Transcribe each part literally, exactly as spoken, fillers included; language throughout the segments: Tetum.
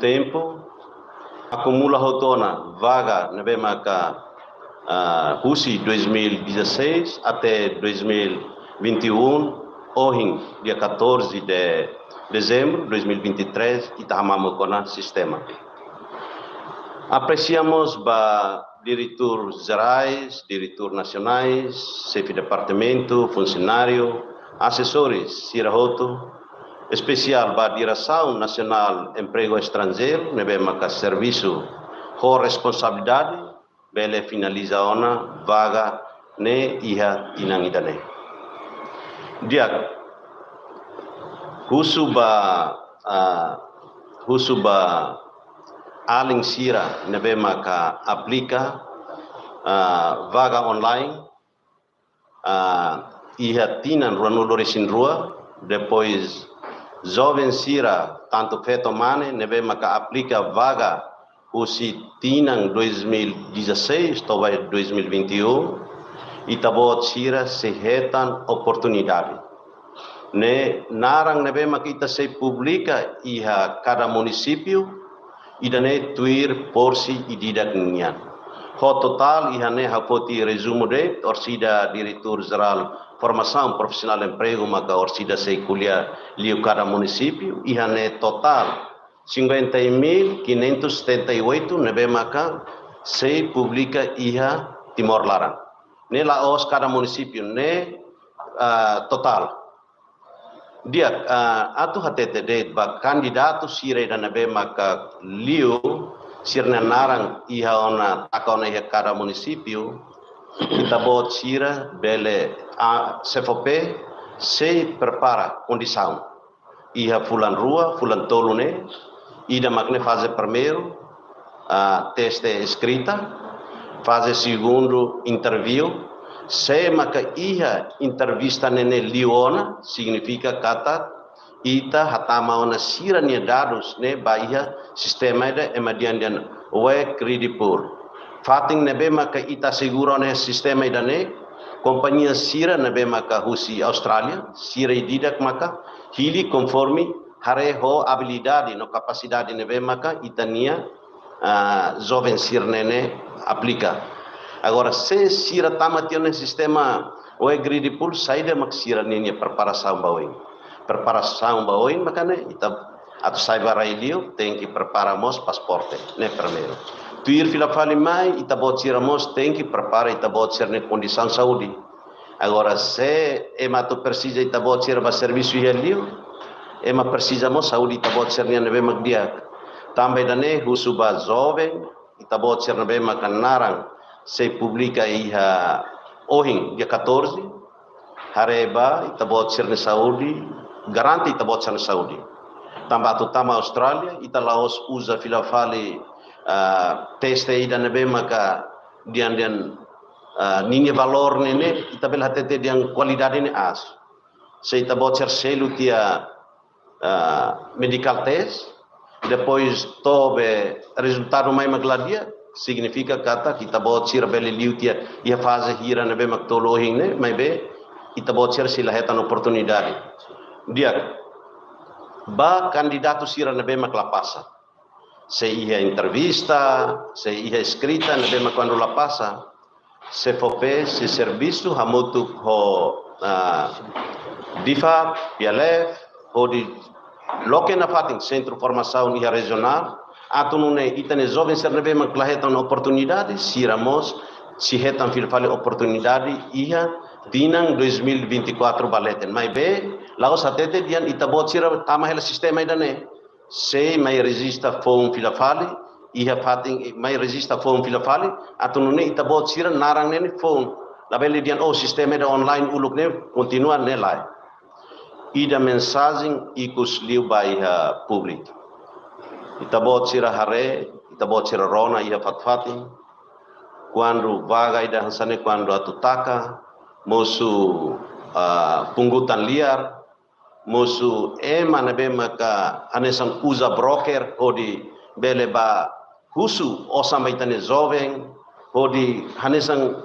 tempu, akumula hotu ona vaga ne'ebé maka, ah, husi dois mil e dezasseis até dois mil e vinte e um, ohin, dia catorze de dezembro de dois mil e vinte e três, ita hamamuk ona sistema. Apresia mós ba diretór jerais, diretór nasionais, xefe departamentu, funsionáriu, asesores sira hotu, espesiál ba Diresaun Nasionál Empregu Estranjeiru, ne'ebé maka servisu ho responsabilidade, bele finaliza ona vaga ne'e iha tinan ida-ne'e. Di'ak, husu ba, ah, husu ba alin sira ne'ebé maka aplika, ah, vaga online, ah, iha tinan ruanulu-resin-rua, depois joven sira, tantu feto mane, ne'ebé maka aplika vaga husi tinan dois mil e dezasseis to'o ba dois mil e vinte e um, ita-boot sira sei hetan oportunidade. Ne'e naran ne'ebé maka ita sei publika iha kada munisípiu, ida-ne'e tuir porsi ida-idak nian. Ho totál iha ne'e ha'u foti rezumu de'it, orsida Diretór Jerál Formasaun Profisionál Empregu maka orsida sei ko'alia liu kada munisípiu, iha ne'e totál cinquenta e um mil quinhentos e setenta e oito ne'ebé maka sei publika iha Timor laran. Ne'e la'ós kada munisípiu, ne'e, ah, totál. Di'ak, ah, atu hatete de'it ba kandidatu sira ida ne'ebé maka liu sira-nia naran iha ona, taka ona iha kada munisípiu, ita-boot sira bele, ah, SEFOPE sei prepara kondisaun. Iha fulan rua, fulan tolu ne'e, ida mak ne'e faze primeiru, ah, teste eskrita, faze segundu interview, se maka iha entrevista ne'e ne'e liu ona, signifika katak ita hatama ona sira-nia dadus ne'e ba iha sistema ida ema dehan dehan Work Ready Pool. Fatin ne'ebé maka ita asegura ona sistema ida-ne'e, kompañia sira ne'ebé maka husi Austrália, sira ida-idak maka hili konforme haree ho abilidade no kapasidade ne'ebé maka ita-nia, ah, joven sira-ne'e ne'e aplika. Agora, se sira tama tiha ona sistema Work Ready Pool, saida mak sira-nia preparasaun ba oin? Preparasaun ba oin maka ne'e, ita atu sai ba rai liu, tenke prepara mós pasaporte, ne'e primeiru. Tuir fila fali mai, ita-boot sira mós tenke prepara ita-boot sira-nia kondisaun saúde. Agora, se ema atu presiza ita-boot sira ba servisu iha liu, ema presiza mós saúde ita-boot sira-nian ne'ebé mak di'ak. Tanba ida-ne'e husu ba joven, ita-boot sira ne'ebé maka naran sei publika iha ohin, dia catorze, haree ba ita-boot sira-nia saúde, garante ita-boot sira-nia saúde. Tanba atu tama Austrália, ita la'ós uza fila fali, ah, teste ida ne'ebé maka dehan dehan, ah, ninia valór ne'e ne'e, ita bele hatete dehan kualidade ne'e aas. Se ita-boot sira selu tiha, ah, medical test, depois to'o be rezultadu mai mak la di'ak, signifika katak ita-boot sira bele liu tiha iha faze hira ne'ebé mak tolu ohin ne'e, maibé ita-boot sira sei la hetan oportunidade. Di'ak, ba kandidatu sira ne'ebé mak la pasa, se iha entrevista, se iha eskrita ne'ebé mak kuandu la pasa, SEFOPE sei servisu hamutuk ho, ah, DIFAT, PLF, hodi loke nafatin sentru formasaun iha rejionál, atu nune'e ita-nia joven sira ne'ebé mak la hetan oportunidade, sira mós sei hetan fila fali oportunidade iha tinan dois mil e vinte e quatro ba leten. Maibé, la'ós hatete dehan ita-boot sira tama hela sistema ida-ne'e. Sei mai rejista foun fila fali, iha fatin, mai rejista foun fila fali, atu nune'e ita-boot sira naran ne'e ne'e foun. Labele dehan, oh, sistema ida online uluk ne'e kontinua, ne'e lae. Ida mensajen ikus liu ba iha públiku. Ita-boot sira haree, ita-boot sira rona iha fatin-fatin. Kuandu vaga ida hanesan ne'e kuandu atu taka, mosu, ah, pungutan liar, mosu ema ne'ebé maka hanesan uza broker hodi bele ba husu osan ba ita-nia joven, hodi hanesan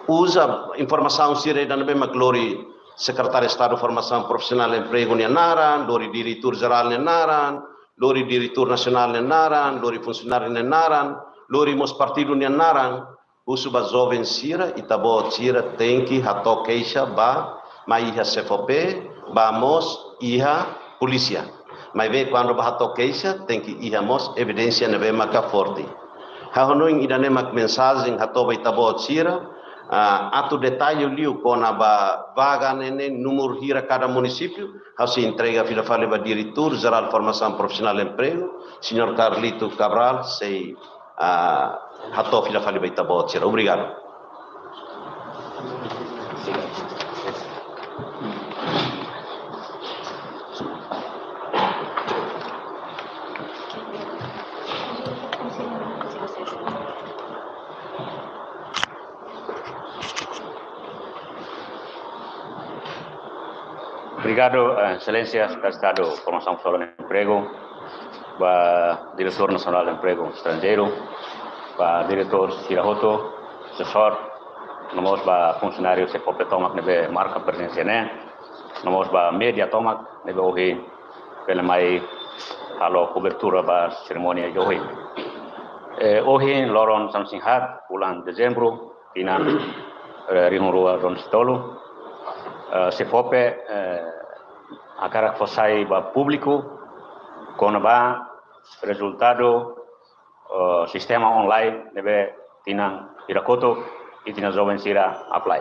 uza informasaun sira ida ne'ebé mak lori Sekretáriu Estadu Formasaun Profisionál Empregu nia naran, lori Diretór Jerál nia naran, lori diretór nasionál nia naran, lori funsionáriu nia naran, lori mós partidu nia naran, husu ba joven sira, ita-boot sira tenke hato'o keixa ba, mai iha SEFOPE, ba mós iha polísia. Maibé kuandu ba hato'o keixa, tenke iha mós evidénsia ne'ebé maka forte. Ha'u hanoin ida-ne'e mak mensajen hato'o ba ita-boot sira, ah, atu detalle liu kona-ba vaga ne'e, ne'e númeru hira kada munisípiu, ha'u sei entrega fila fali ba Diretór Jerál Formasaun Profisionál Empregu, señór Carlito Cabral, sei, ah, hato'o fila fali ba ita-boot sira. Obrigadu. Obrigadu, eh, Exelénsia Sekretáriu Estadu Formasaun Profisionál no Empregu, ba Diretór Nasionál Empregu Estranjeiru, ba diretór sira hotu, asesór, no mós ba funsionáriu SEFOPE tomak ne'ebé marka prezensa ne'e, no mós ba média tomak ne'ebé ohin bele mai halo kobertura ba serimónia ohin. Eh, ohin loron sanulu-resin-haat, fulan Dezembru, tinan, eh, rihun rua ruanulu-resin-tolu, eh, SEFOPE, eh, hakarak fó sai ba públiku kona-ba rezultadu, eh, sistema online ne'ebé tinan hira kotuk ita-nia joven sira apply.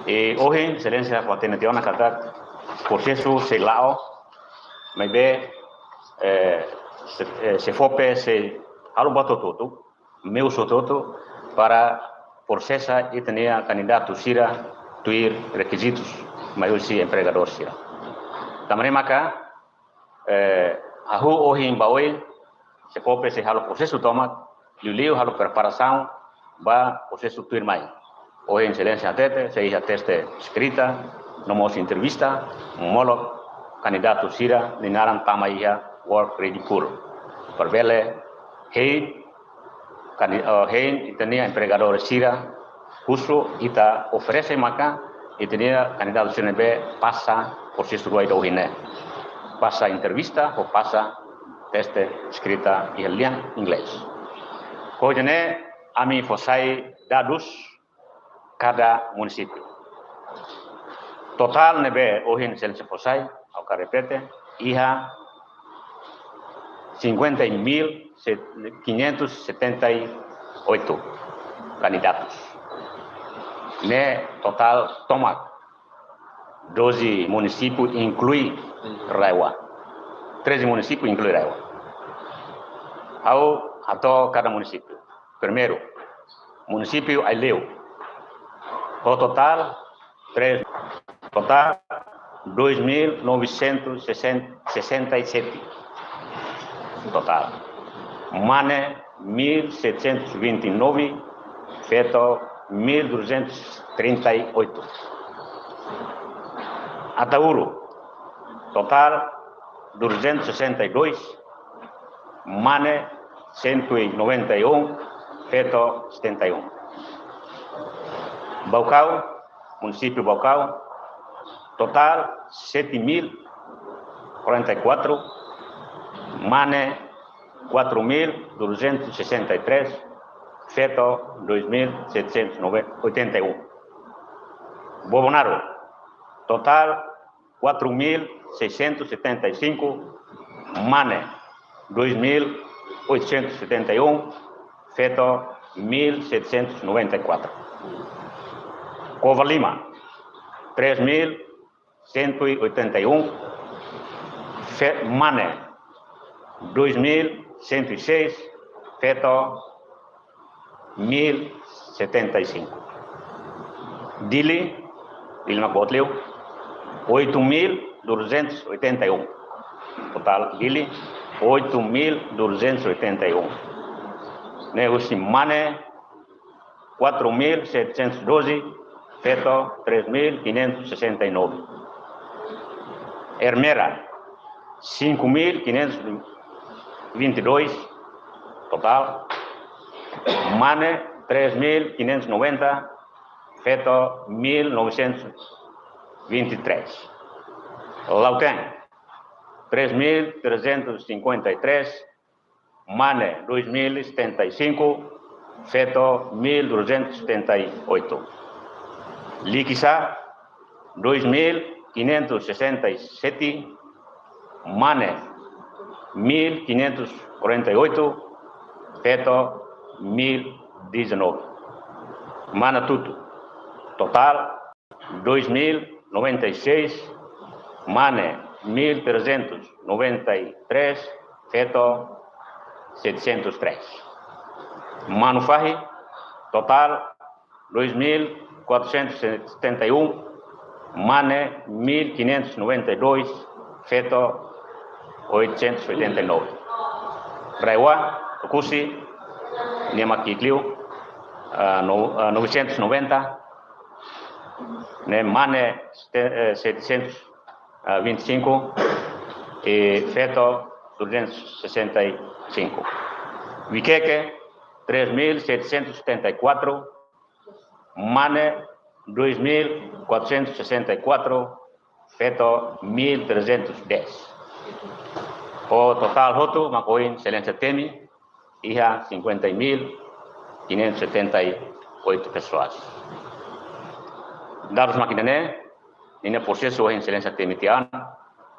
I ohin, Exelénsia fó-hatene tiha ona katak prosesu sei la'o, maibé, eh, se, eh, SEFOPE sei halo buat hotu-hotu, meius hotu-hotu para prosesa ita-nia kandidatu sira tuir rekizitus mai husi empregadór sira. Tanba ne'e maka, eh, hahú ohin ba oin, SEFOPE sei halo prosesu tomak, liuliu halo preparasaun ba prosesu tuirmai. Ohin Exelénsia hatete, sei iha teste eskrita, no mós entrevista, molok kandidatu sira nia naran tama iha work ready pool. Para bele hein, kandi-, eh, hein ita-nia empregadór sira, husu ita oferese maka ita-nia kandidatu sira ne'ebé pasa prosesu rua ida ohin ne'e. Pasa entrevista, ho pasa teste eskrita iha lian inglés. Ho ida-ne'e, ami fó sai dadus kada munisípiu. Totál ne'ebé ohin Exelénsia fó sai, ha'u hakarak repete, iha cinquenta mil quinhentos e setenta e oito candidatos. Ne'e totál tomak, doze munisípiu inklui RAEOA. Treze munisípiu inklui RAEOA. Ha'u hato'o kada munisípiu. Primeiru, munisípiu Aileu. Ho totál, três, totál, dois mil novecentos e sessenta e sete. Totál. Mane, mil setecentos e vinte e nove, feto, mil duzentos e trinta e oito. Ataúro, totál, duzentos e sessenta e dois, mane, cento e noventa e um, feto, setenta e um. Baucau, munisípiu Baucau, totál, sete mil quarenta e quatro, mane, quatro mil duzentos e sessenta e três, feto, dois mil setecentos e oitenta e um. Bobonaro, totál, quatro mil seiscentos e setenta e cinco, mane, dois mil oitocentos e setenta e um, feto, mil setecentos e noventa e quatro. Covalima, três mil cento e oitenta e um, fe-, mane, dois mil cento e seis, feto, mil setenta e cinco. Dili, Dili mak boot liu, oito mil duzentos e oitenta e um. Totál Dili, oito mil duzentos e oitenta e um. Ne'e husi mane, quatro mil setecentos e doze, feto, três mil quinhentos e sessenta e nove. Ermera, cinco mil quinhentos e vinte e dois, totál. Mane, três mil quinhentos e noventa, feto, mil novecentos e vinte e três. Lautém, três mil trezentos e cinquenta e três, mane dois mil e setenta e cinco, feto mil duzentos e setenta e oito. Likisá, dois mil quinhentos e sessenta e sete, mane mil quinhentos e quarenta e oito, feto mil e dezanove. Manatuto, totál dois mil noventa e seis, mane mil trezentos noventa e três, feto setecentos e três. Manufahi, totál dois mil quatrocentos e setenta e um, mane mil quinhentos e noventa e dois, feto oitocentos e oitenta e nove. Raiwa, Oekusi, nia mak ki'ik liu, ah, no-, ah, novecentos e noventa, ne'e mane, eh, setecentos e vinte e cinco, e feto duzentos e sessenta e cinco. Viqueque, três mil setecentos e setenta e quatro, mane dois mil quatrocentos e sessenta e quatro, feto mil trezentos e dez. Ho totál hotu mak ohin Exelénsia temi, iha cinquenta mil quinhentos e setenta e oito pessoas. Dadus mak ida-ne'e, ninia prosesu ohin Exelénsia temi tiha an,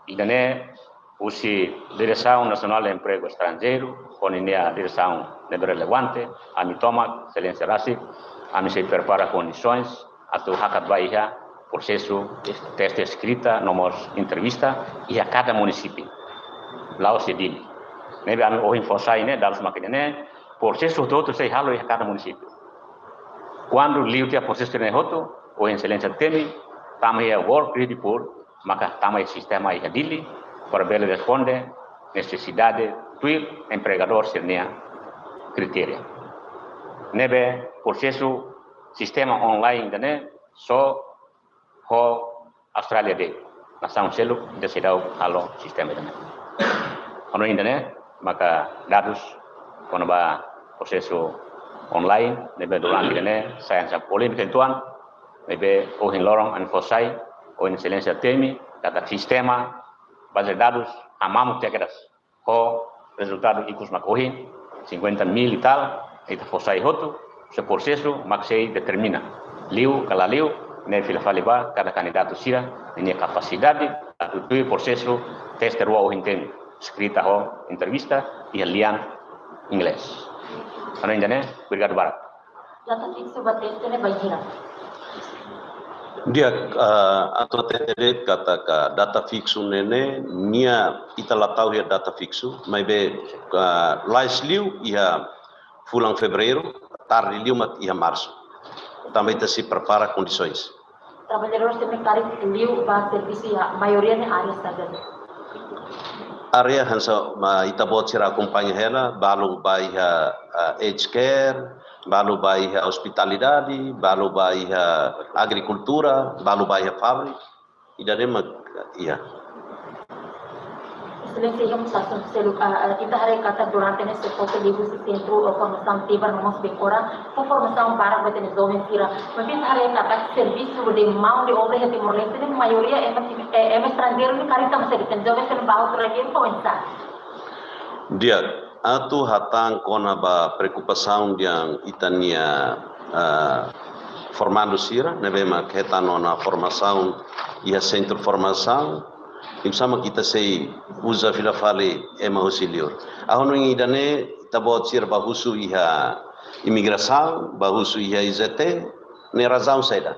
ida-ne'e husi Diresaun Nasionál de Empregu Estranjeiru, ho ninia diresaun ne'ebé relevante, ami tomak, Exelénsia rasik, ami sei prepara kondisoens atu hakat ba iha prosesu teste eskrita, no mós entrevista, iha kada munisípiu. La'ós iha Dili. Ne'ebé ami ohin fó sai ne'e, dadus mak ida-ne'e, prosesu hotu-hotu sei halo iha kada munisípiu. Kuandu liu tiha prosesu ne'e hotu, ohin Exelénsia temi, tama iha work ready pool, maka tama iha sistema iha Dili, para bele responde nesesidade tuir empregadór sira-nia kritéria. Ne'ebé prosesu sistema online ida-ne'e só ho Austrália de'it. Nasaun seluk ita seidauk halo sistema ida-ne'e. Hanoin ida-ne'e maka dadus kona-ba prosesu online ne'ebé durante ida-ne'e sai hanesan polémika uitoan, ne'ebé ohin loron ami fó sai, ohin Exelénsia temi katak sistema baze dadus hamamuk tiha kedas. Ho rezultadu ikus mak ohin, cinquenta mil e tal, ita fó sai hotu, husi prosesu mak sei determina liu ka la liu, ne'e fila fali ba kada kandidatu sira ninia kapasidade atu tuir prosesu teste rua ohin temi, eskrita ho entrevista, iha lian inglés. Hanoin ida-ne'e, obrigadu barak. Data fiksu ba teste ne'e bainhira? Di'ak, ah, atu hatete de'it katak data fiksu ne'e ne'e, nia ita la tau iha data fiksu, maibé, ah, lais liu iha fulan Fevereiru, tarde liu mak iha Marsu. Tanba ita sei prepara kondisoens. Traballadór sira ne'e karik liu ba servisu iha maioria ne'e área saida? Área hanesan, ah, ita-boot sira akompaña hela, balu ba iha, ah, aged care, balu ba iha ospitalidade, balu ba iha agrikultura, balu ba iha fábrika. Ida-ne'e mak, iha. Exelénsia, iha mós asuntu seluk, ah, ah, ita haree katak durante ne'e SEFOPE liuhusi sentru, ah, formasaun Tibar no mós Becora fó formasaun barak ba ita-nia joven sira. Maibé ita haree katak servisu de mão de obra iha Timor-Leste ne'e maioria ema, eh, ema estranjeiru ne'e karik tama saida, ita-nia joven sira ne'e bá hotu rai lian ka oinsá? Di'ak, atu hatán kona-ba preokupasaun di'ak ita-nia, ah, formandu sira ne'ebé mak hetan ona formasaun iha sentru formasaun, oinsá mak ita sei uza fila fali ema husi liur. Ha'u hanoin ida-ne'e ita-boot sira bá husu iha imigrasaun, bá husu iha I Z T, ne'e razaun saida?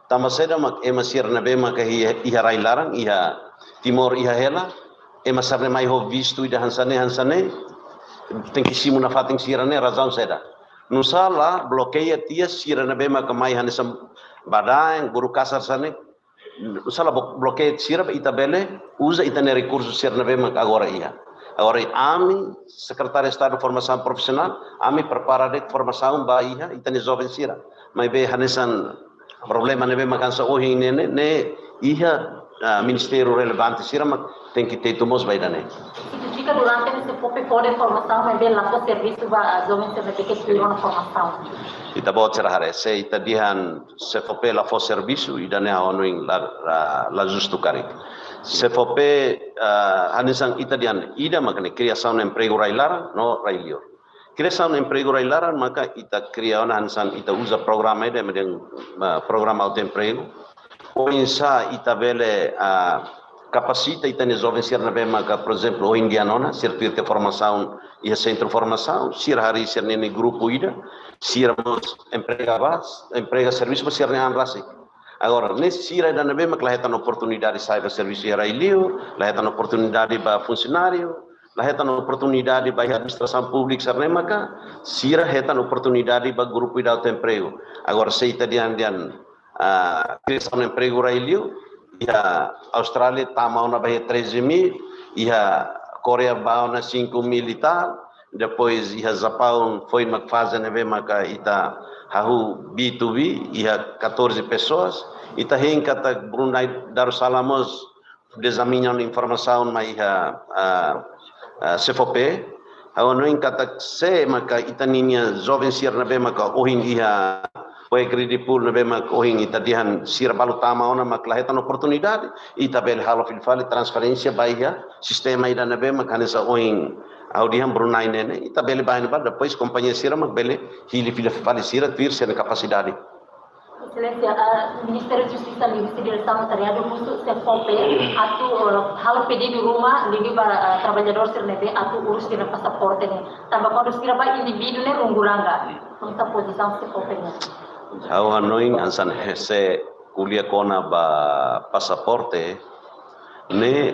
Tanba saida mak ema sira ne'ebé maka iha, iha rai laran, iha Timor iha hela, ema sira-ne'e mai ho vistu ida hanesan ne'e, hanesan ne'e, tenke simu nafatin sira-ne'e, razaun saida? Nusá la blokeia tiha sira ne'ebé maka mai hanesan badaen, buru kasar hanesan ne'e, nusá la blo-, blokeia sira ba ita bele uza ita-nia rekursu sira ne'ebé maka agora iha. Agora ami, Sekretáriu Estadu Formasaun Profisionál, ami prepara de'it formasaun ba iha ita-nia joven sira. Maibé hanesan problema ne'ebé mak hanesan ohin ne'e, ne'e, ne'e iha, ah, ministériu relevante sira mak tenke tetu mós ba ida-ne'e. Signifika durante ne'e SEFOPE fó de'it formasaun, maibé la fó servisu ba, ah, joven sira ne'ebé ke tuir ona formasaun? Ita-boot sira haree, se ita dehan SEFOPE la fó servisu, ida-ne'e ha'u hanoin la, la, la justu karik. SEFOPE, ah, hanesan ita dehan ida maka ne'e kriasaun empregu rai-laran no rai-liur. Kriasaun empregu rai-laran maka ita kria ona hanesan ita uza programa ida mak dehan, ah, programa autoempregu. Oinsá ita bele, ah, kapasita ita-nia joven sira ne'ebé maka, por ezemplu, ohin dehan ona, sira tuir tiha formasaun iha sentru formasaun, sira harii sira-nia grupu ida, sira mós emprega ba, emprega servisu ba sira-nia an rasik. Agora, ne'e sira ida ne'ebé mak la hetan oportunidade sai ba servisu iha rai-liur, la hetan oportunidade ba funsionáriu, la hetan oportunidade ba iha administrasaun públika sira-ne'e maka, sira hetan oportunidade ba grupu ida autoempregu. Agora, se ita dehan, dehan, ah, kriasaun empregu rai-liur, iha Austrália tama ona ba iha treze mil, iha Koreia ba ona cinco mil e tal, depois iha Japaun foin mak faze ne'ebé maka ita hahú B two B, iha catorze pessoas, ita hein katak Brunei Darussalam mós dezamina ona informasaun mai iha, ah, ah, SEFOPE, ha'u hanoin katak se maka ita-nia joven sira ne'ebé maka ohin iha Wegri di Pul ne'ebé maka ohin ita dehan sira balu tama ona maka la hetan oportunidade, ita bele halo fila fali transferénsia ba iha sistema ida ne'ebé maka hanesan ohin ha'u dehan Brunei ne'e, ita bele ba iha ne'ebá, depois kompañia sira maka bele hili fila fali sira tuir sira-nia kapasidade. Exelénsia, ah, Ministériu Justisa liuhusi Diresaun Notariadu husu SEFOPE atu, eh, halo pedidu ruma liuliu ba, ah, traballadór sira ne'ebé atu urus sira pasaporte ne'e. Tanba kuandu sira ba indivíduu ne'e runguranga. Oinsá pozisaun SEFOPE nian? Ha'u hanoin hanesan se ko'alia kona-ba pasaporte ne'e,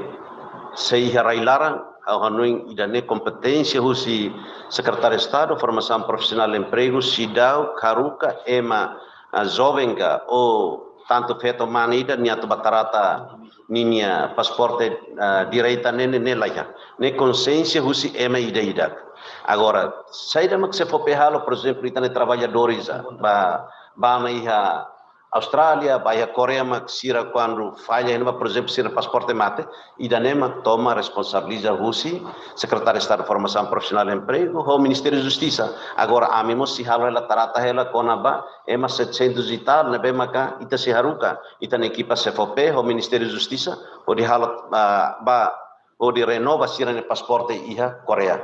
se iha rai-laran, ha'u hanoin ida-ne'e kompeténsia husi Sekretáriu Estadu Formasaun Profisionál Empregu, seidauk haruka ema, ah, joven ka, ou tantu feto mane ida nia atu ba trata ninia pasaporte, ah, direta ne'e, ne'e, ne'e la iha. Ne'e konsiénsia husi ema ida-idak. Agora, saida mak SEFOPE halo, por ezemplu, ita-nia traballadór sira ba, ba iha Austrália, ba iha Koreia mak sira kuandu falla iha ne'ebá, por ezemplu, sira pasaporte mate, ida-ne'e mak toma responsabiliza husi Sekretáriu Estadu Formasaun Profisionál Empregu, ho Ministériu Justisa. Agora, ami mós sei halo hela trata hela kona-ba ema setecentos e tal, ne'ebé maka ita sei haruka, ita-nia ekipa SEFOPE, ho Ministériu Justisa, hodi halo, ah, ba, hodi renova sira-nia pasaporte iha Koreia.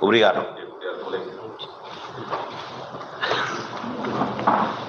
Obrigadu.